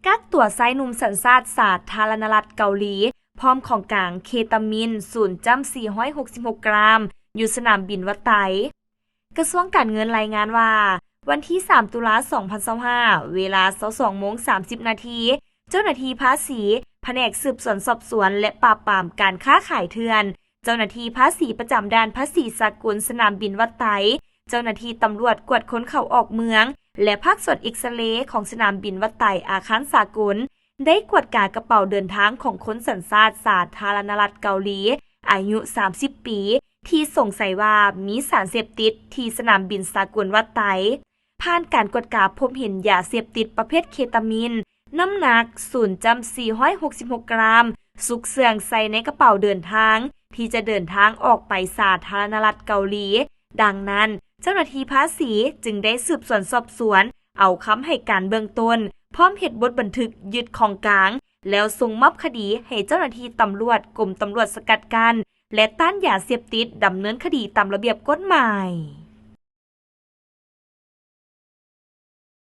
ກັກຕົວຊາຍໜຸ່ມສັນຊາດສາທາລະນະລັດເກົາຫຼີ ພ້ອມຂອງກາງເຄຕາມິນ ສູນຈ້ຳສີ່ຮ້ອຍຫົກສິບຫົກກຣາມ ຢູ່ສະໜາມບິນວັດໄຕ. ກະຊວງການເງິນລາຍງານວ່າ ວັນທີສາມ ຕຸລາ ສອງພັນຊາວຫ້າ ເວລາຊາວສອງໂມງສາມສິບນາທີ ເຈົ້າໜ້າທີ່ພາສີ ພະແນກສືບສວນສອບສວນ ແລະ ປາບປາມການຄ້າຂາຍເຖື່ອນ, ເຈົ້າໜ້າທີ່ພາສີປະຈຳດ່ານພາສີສາກົນສະໜາມບິນວັດໄຕ, ເຈົ້າໜ້າທີ່ຕຳຫຼວດກວດຄົນເຂົ້າອອກເມືອງ ແລະ ພາກສ່ວນເອັກສະເລຂອງສະໜາມບິນວັດໄຕອາຄານສາກົນ ໄດ້ກວດກາກະເປົາເດີນທາງຂອງຄົນສັນຊາດສາທາລະນະລັດເກົາຫຼີ ອາຍຸສາມສິບປີ ທີ່ສົງໄສວ່າມີສານເສບຕິດທີ່ສະໜາມບິນສາກົນວັດໄຕ. ຜ່ານການກວດກາພົບເຫັນຢາເສບຕິດປະເພດເຄຕາມິນ ນ້ຳໜັກສູນຈ້ຳສີ່ຮ້ອຍຫົກສິບຫົກກຣາມ ຊຸກເຊື່ອງໃສ່ໃນກະເປົາເດີນທາງ ທີ່ຈະເດີນທາງອອກໄປສາທາລະນະລັດເກົາຫຼີ. ດັ່ງນັ້ນ, ເຈົ້າໜ້າທີ່ພາສີຈຶ່ງໄດ້ສືບສວນສອບສວນ ເອົາຄຳໃຫ້ການເບື້ອງຕົ້ນ ພ້ອມເຮັດບົດບັນທຶກຍຶດຂອງກາງ ແລ້ວສົ່ງມອບຄະດີໃຫ້ເຈົ້າໜ້າທີ່ຕຳຫຼວດກົມຕຳຫຼວດສະກັດກັ້ນ ແລະ ຕ້ານຢາເສບຕິດ ດຳເນີນຄະດີຕາມລະບຽບກົດໝາຍ.